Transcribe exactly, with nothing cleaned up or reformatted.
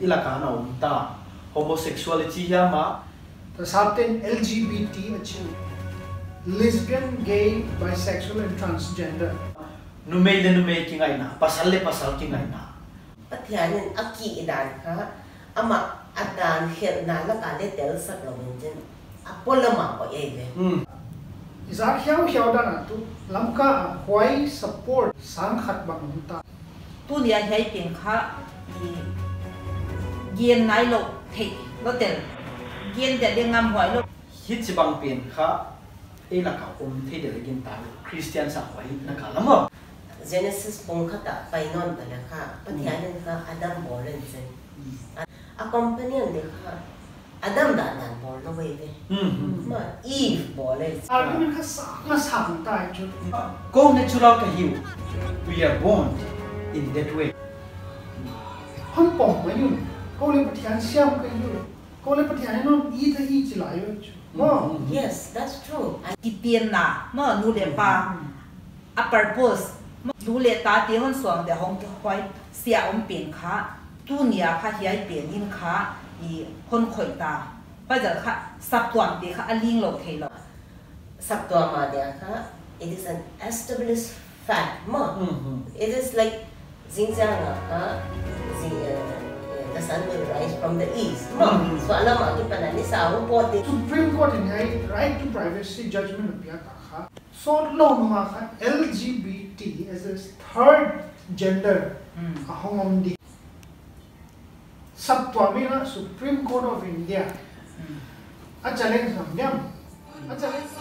Laka na om ta. Homosexuality hiam a. Tasapten L G B T a chi. Lesbian, gay, bisexual and transgender. Numei leh numei kingaihna, pasal leh pasal kingaihna. Pathian in a kih dan kha, amah a dan khelhna laka leh telsak lou in chin, a polam a hoih ei ve. Hmm. I zak hiauhiau dan a tu, Lamka a huai support sang khat bang om ta. Tuni a hiai pen kha, i gen nailou theih lou tel, gen dia ding ngam huai lou. Hichibang pen kha, ei laka om thei dia leh gen ta lou, Christian sa huai laka lam a. Genesis bung khat a pai nawn ta leh kha, Pathian in kha Adam bawl in chin. Hmm. A, a companion ding kha, Adam dan dan bawl lou ei ve. Hmm. Ma, Eve bawl ei. Argument kha sang a sang ta chu. Kou natural ka hi uh. We are born in that way. Hon pom mai un. Kou leh Pathian siam ka hi uh. Kou leh Pathian in hon it ahi chi lai uh chu. Hmm. Yes, that's true. Kipianna, maw, nu leh pa. Hmm. A purpose, nu leh tate hon suang dia hong kihhuai sia om pen kha, tuni a kha hiai pen in kha, i hon khoih ta. Paizal kha, saptuam te kha a ling lou theilou. Saptuam a dia kha, it is an established fact, maw. Mhm. It is like, zingchiang a kha, zi-, eh, the sun will rise from the east, maw. Mhm. So, a lam a kipan a ni sa hong pawt ding. Supreme Court in hiai right to privacy judgment a piak a kha, sawtlou nung a kha L G B T as a third gender, hmm, a hong om ding. Saptuam in a Supreme Court of India, hmm, a challenge ngam diam. A challenge.